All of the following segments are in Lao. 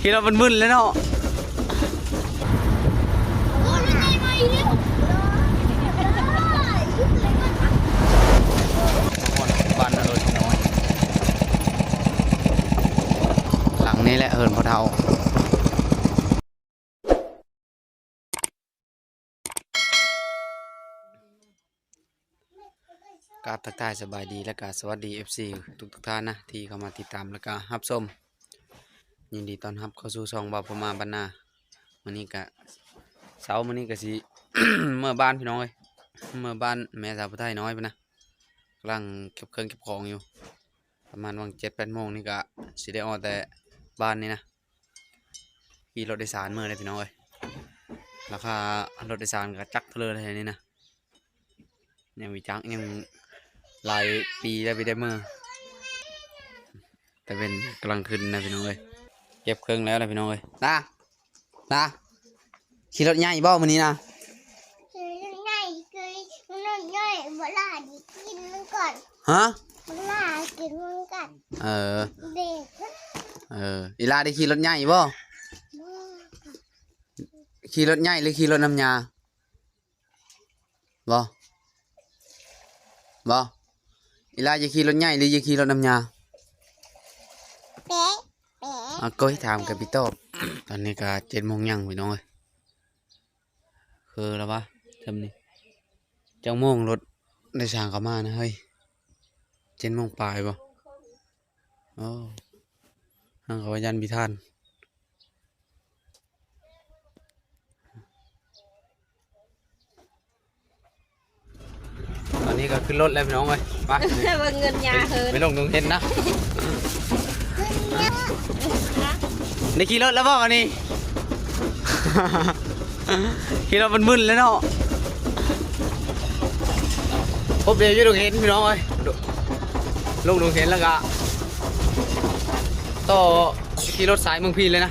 ຂີ່ລົດມຶນໆ ແລ້ວເນາະ. ບ້ານນະໂດຍນ້ອຍ ຫຼັງນີ້ແຫຼະເຮືອນພໍ່ເຖົ້າ. ກາບທັກທາຍສະບາຍດີ ແລະກະສະຫວັດດີ ເອັຟຊີ ທຸກໆທ່ານນະ ທີ່ເຂົ້າມາຕິດຕາມ ແລະກະຮັບຊົມ. ຍິນດີຕ້ອນຮັບເຂົ້າສູ່ຊ່ອງບ່າວພະມ້າບ້ານນາ. ມື້ນີ້ກະເຊົ້າ ມື້ນີ້ກະຊິເມືອບ້ານພີ່ນ້ອງເອີຍ, ເມືອບ້ານແມ່ສາວຜູ້ໄທນ້ອຍພຸ້ນນະ, ກຳລັງເກັບເຄື່ອງເກັບຂອງຢູ່. ປະມານຫວ່າງເຈັດແປດໂມງນີ້ກະຊິໄດ້ອອກແຕ່ບ້ານນີ້ນະ. ຂີ່ລົດໂດຍສານເມືອເດ້ພີ່ນ້ອງເອີຍ. ລາຄາລົດໂດຍສານກະຈັກເທົ່າເລີແທ້ນີ້ນະ. ຍັງມີຈັກ ຍັງຫຼາຍປີແລ້ວບໍ່ໄດ້ເມືອ, ຕາເວັນກຳລັງຂຶ້ນນະພີ່ນ້ອງເອີຍ. ເກັບເຄື່ອງແລ້ວນະພີ່ນ້ອງເອີຍ. ນາ ນາ ຂີ່ລົດໃຫຍ່ບໍ່ມື້ນີ້ນະ? ຂີ່ລົດໃຫຍ່ ຂີ່ລົດໃຫຍ່ ເວລາໄດ້ກິນມັນກ່ອນ. ຮະ? ເວລາກິນມັນກ່ອນ. ເອີ ເດັກ ເອີ ອີ່ຫຼ້າໄດ້ຂີ່ລົດໃຫຍ່ບໍ່? ບໍ່. ຂີ່ລົດໃຫຍ່ຫຼືຂີ່ລົດນຳຍ່າ? ບໍ່ ບໍ່ ອີ່ຫຼ້າຢາກຂີ່ລົດໃຫຍ່ຫຼືຢາກຂີ່ລົດນຳຍ່າ? ແປະ ແປະ ອາ ກ້ອຍຖາມກັບພີ່ຕອບ. ຕອນນີ້ກະເຈັດໂມງຍັງພີ່ນ້ອງເອີຍ. ຄືລະວະ ຊ່ຳນີ້ ຈັກໂມງລົດໂດຍສານເຂົ້າມານະເຮີ້ຍ? ເຈັດໂມງປາຍບໍ່? ໂອ້ ເຮົາກະວ່າຢ້ານບໍ່ທັນ. ຕອນນີ້ກະຂຶ້ນລົດແລ້ວພີ່ນ້ອງເອີຍ. ໄປ ເບິ່ງເງິນຍາເຮີ້ຍ ໄປລົງດົງເຫັນນະ. ໄດ້ຂີ່ລົດແລ້ວບໍ່ວັນນີ້? ຂີ່ລົດມຶນໆ ແລ້ວເນາະ. ພົບດຽວຢູ່ດົງເຫັນພີ່ນ້ອງເອີຍ. ລົງດົງເຫັນແລ້ວກະຕໍ່ຂີ່ລົດສາຍເມືອງພີ້ເລີຍນະ.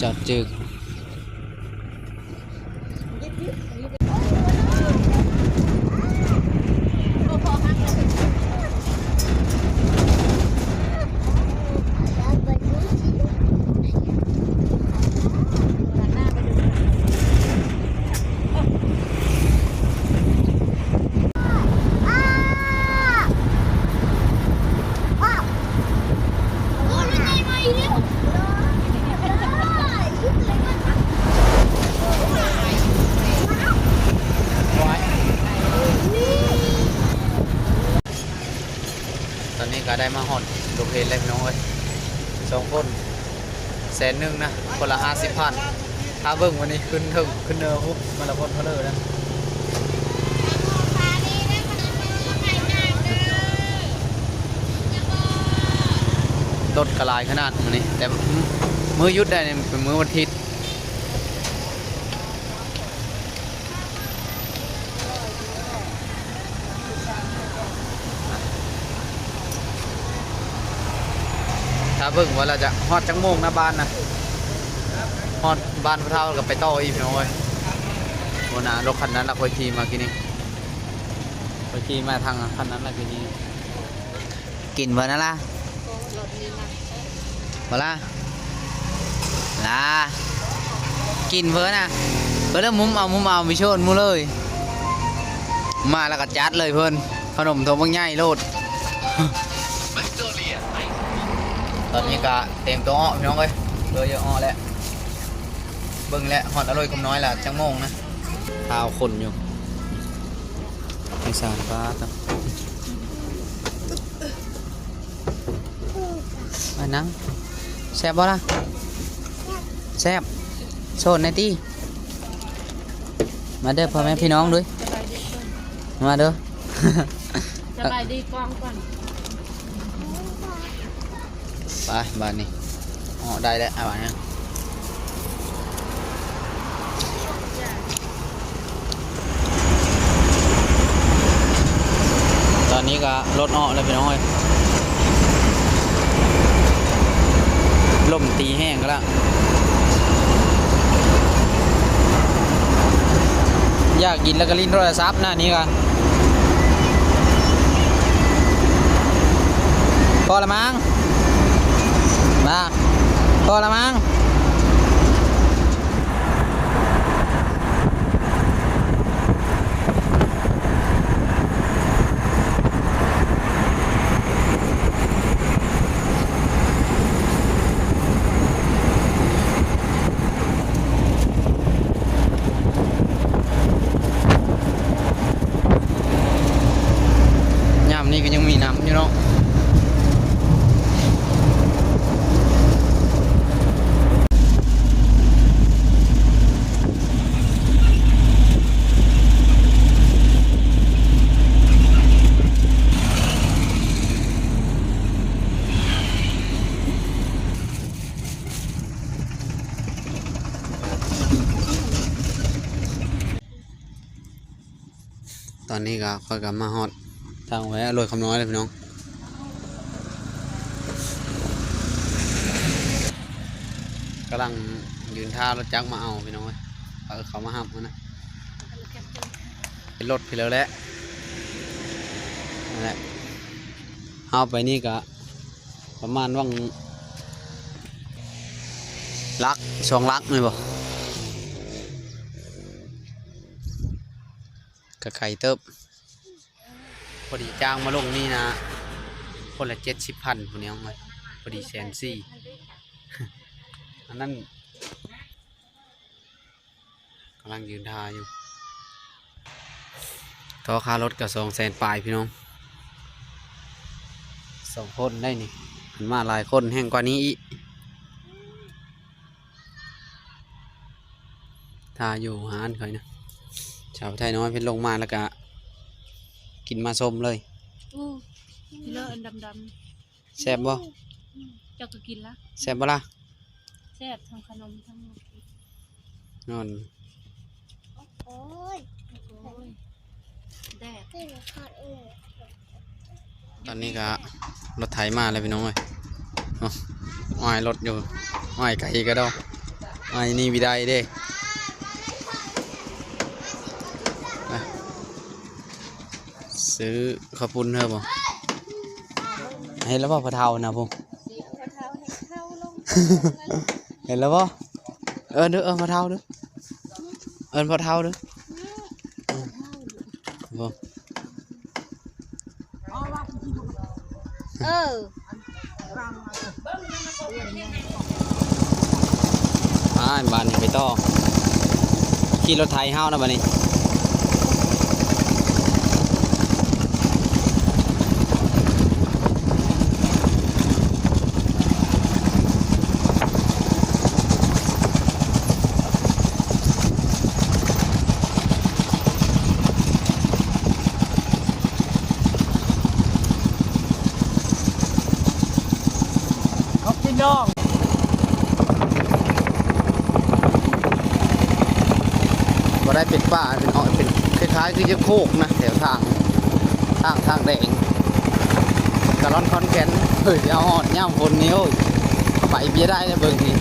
ຈອດຈຶກ. ຕອນນີ້ກະໄດ້ມາຮອດດົງເຫັນແລ້ວພີ່ນ້ອງເອີຍ. ສອງຄົນແສນໜຶ່ງນະ ຄົນລະຫ້າສິບພັນ. ຖ້າເບິ່ງວັນນີ້ຂຶ້ນເຖິງ ຂຶ້ນເນີພຸ້ນ ມາລະຄົນເພາະເລີນະ. ລົດກະຫຼາຍຂະໜາດມື້ນີ້ ແຕ່ມື້ຢຸດໄດ້ນີ້ເປັນມື້ວັນທິດ. ຖ້າເບິ່ງວ່າລາວຈະຮອດຈັກໂມງນະບ້ານນະ. ຮອດບ້ານພໍ່ເຖົ້າກະໄປຕໍ່ອີກພີ່ນ້ອງເອີຍ. ໂອ້ນະ ລົດຄັນນັ້ນລະຂ້ອຍຂີ່ມາກີ້ນີ້ ຂ້ອຍຂີ່ມາທາງຄັນນັ້ນລະກີ້ນີ້. ກິນເບີນະລະ ເບີລະ ລາ ກິນເບີນະ. ເບີລະ ມຸມເອົາ ມຸມເອົາ ມີໂຊນໝູ່ເລີຍ. ມາລະກະຈັດເລີຍເພິ່ນ ຂະໜົມຖົງບັກໃຫຍ່ໂລດ. ຕອນນີ້ກະຕຽມຕົວອອກພີ່ນ້ອງເອີຍ. ເອີ ຢາກອອກແລ້ວ. ເບິ່ງແລ້ວຮອດອາໂລຍຄຳນ້ອຍລະ ຈັກໂມງນະ. ທ້າວຄົນຢູ່ ໃນສານ ປາດ. ມານັ່ງ ແຊບບໍ່ລະ? ແຊບ ໂຊນແດ່ຕິ. ມາເດີພໍ່ແມ່ພີ່ນ້ອງເດີ ມາເດີ. ສະບາຍດີກ່ອນ ໄປບາດນີ້. ເອາະ ໄດ້ແລ້ວ ເອົາຫຍັງ. ຕອນນີ້ກະລົດອອກແລ້ວພີ່ນ້ອງເອີຍ. ລົມຕີແຮງກະລະ ຢາກກິນແລ້ວກະຫຼິ້ນໂທລະສັບນະ ນີ້ກະ ພໍລະມັງ ນະ ພໍລະມັງ. ຍາມນີ້ກະຍັງມີນ້ຳຢູ່ເນາະ. ຕອນນີ້ກະ ຂ້ອຍກະມາຮອດທາງແວະລວຍຄຳນ້ອຍແລ້ວພີ່ນ້ອງ. ກຳລັງຢືນຖ້າລົດຈັກມາເອົາພີ່ນ້ອງເອີຍ ເຂົາມາຮັບຫັ້ນນະ ເປັນລົດພີ້ແລ້ວແຫຼະ ນັ້ນແຫຼະ. ເຮົາໄປນີ້ກະປະມານຫວ່າງຫຼັກສອງຫຼັກແມ່ນບໍ່? ກະໄກເຕີບ. ພໍດີຈ້າງມາລົງນີ້ນະ ຄົນລະເຈັດສິບພັນພຸ້ນແຫຼະ ພໍດີແສນສີ່ ອັນນັ້ນກຳລັງຢືນຖ້າຢູ່ ຕໍ່ຄ່າລົດກະສອງແສນປາຍພີ່ນ້ອງ ສອງຄົນໄດ໋ນີ້ ຄັນມາຫຼາຍຄົນແຮງກວ່ານີ້ອີກ. ຖ້າຢູ່ຮ້ານຂ້ອຍນະ ຊາວໄທນ້ອຍເພິ່ນລົງມາແລ້ວກະກິນມາຊົມເລີຍ. ໂອ້ ກິນເລີຍອັນດຳໆ ແຊບບໍ່? ເຈົ້າກະກິນລະ ແຊບບໍ່ລະ? ແຊບ ທັງຂະໜົມທັງ ນອນ ໂອ້ຍ ໂອ້ຍ ແດດ. ຕອນນີ້ກະລົດໄຖມາແລ້ວພີ່ນ້ອງເອີຍ ໂອ້ ອ້າຍລົດຢູ່ ອ້າຍໄກກະດອກ ອ້າຍນີ້ບໍ່ໄດ້ເດ້. ຊື້ເຂົ້າປຸ້ນເດີບໍ່? ເຫັນແລ້ວບໍ່ ພໍ່ເຖົ້ານະພຸ້ນ ເຫັນແລ້ວບໍ່? ເອີ້ນດູ ເອີ້ນພໍ່ເຖົ້າດູ ເອີ້ນພໍ່ເຖົ້າດູ ບໍ່ ເອີ ໄປ ບາດນີ້ໄປຕໍ່ ຂີ່ລົດໄຖເຮົານະບາດນີ້. ເຮົາພີ່ນ້ອງ ບໍ່ໄດ້ເປັນປ່າ ເປັນອ້ອຍ ເປັນຄ້າຍໆຄືຈະໂຄກນະ ແຖວທາງ ທາງ ທາງແດງ ກະລ່ອນຄອນແກ່ນ. ເຮີ້ຍ ເອົາຮອດຍາມຝົນນີ້ ໂອ້ຍ ໄປບໍ່ໄດ້ເລີຍ ເບິ່ງນີ້.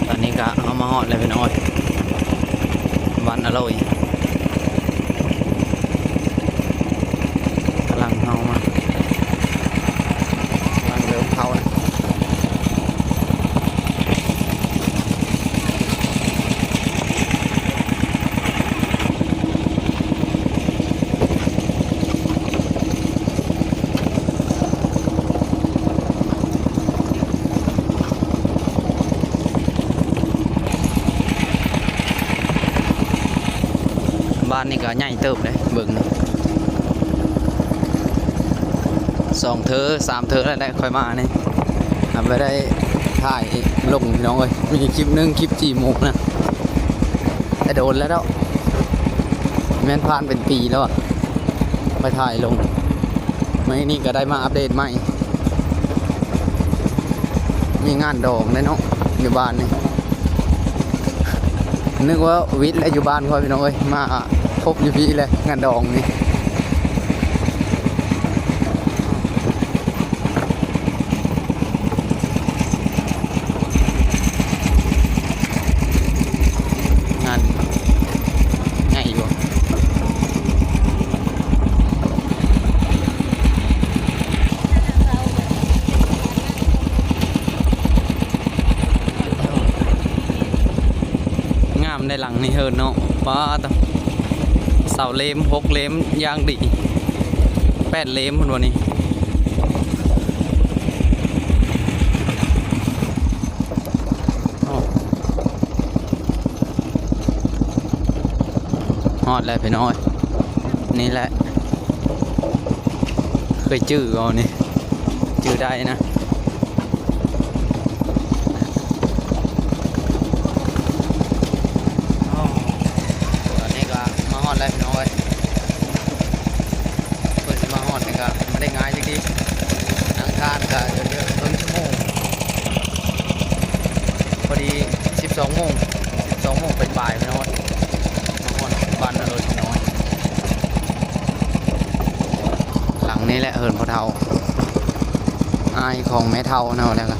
ຕອນນີ້ກະເຮົາມາຮອດແລ້ວພີ່ນ້ອງ ບ້ານອາໂລຍ ກຳລັງເຮົາມາ ກຳລັງເລີ່ມເຂົ້າແລ້ວ. ບ້ານນີ້ກະໃຫຍ່ເຕີບເດ້ ເບິ່ງນີ້ ສອງເທີສາມເທີແລ້ວ ແລ້ວຄ່ອຍມານີ້ ນັບໄປໄດ້ ຖ່າຍລົງພີ່ນ້ອງເອີຍ ມີຄລິບໜຶ່ງ ຄລິບຈີ່ໝູນະ ແຕ່ໂດນແລ້ວເນາະ ແມ່ນຜ່ານເປັນປີແລ້ວອະ ໄປຖ່າຍລົງ ມື້ນີ້ກໍໄດ້ມາອັບເດດໃໝ່ ມີງານດອງເດ້ເນາະ ຢູ່ບ້ານນີ້ ນຶກວ່າວິດແລ້ວຢູ່ບ້ານຂ້ອຍ ພີ່ນ້ອງເອີຍ ມາພົບຢູ່ພີ້ແຫຼະ ງານດອງນີ້. ງານໃຫຍ່ຢູ່ ງາມໃດ ຫຼັງນີ້ເຮີນເນາະ ປາດ ເສົາເລມ ຫົກເລມຢ່າງດີ ແປດເລມພຸ້ນບໍ່ນີ້. ຮອດແລ້ວພີ່ນ້ອງເອີຍ ນີ້ແຫຼະ ເຄີຍຈື່ບໍ່ນີ້ ຈື່ໄດ້ນະ. ຕອນນີ້ກໍມາຮອດແລ້ວພີ່ນ້ອງເອີຍ ເພິ່ນຊິມາຮອດນີ້ກໍບໍ່ໄດ້ງ່າຍຈັກທີ ນັ່ງທ່າກໍເດີນເຮືອເຄິ່ງຊົ່ວໂມງ ພໍດີສິບສອງໂມງ ສິບສອງໂມງປາຍໆ ພີ່ນ້ອງເອີຍ ມາຮອດບ້ານນະໂລດພີ່ນ້ອງເອີຍ. ຫຼັງນີ້ແຫຼະເຮືອນພໍ່ເຖົ້າ ອ້າຍຂອງແມ່ເຖົ້າເນາະ ແລ້ວກໍ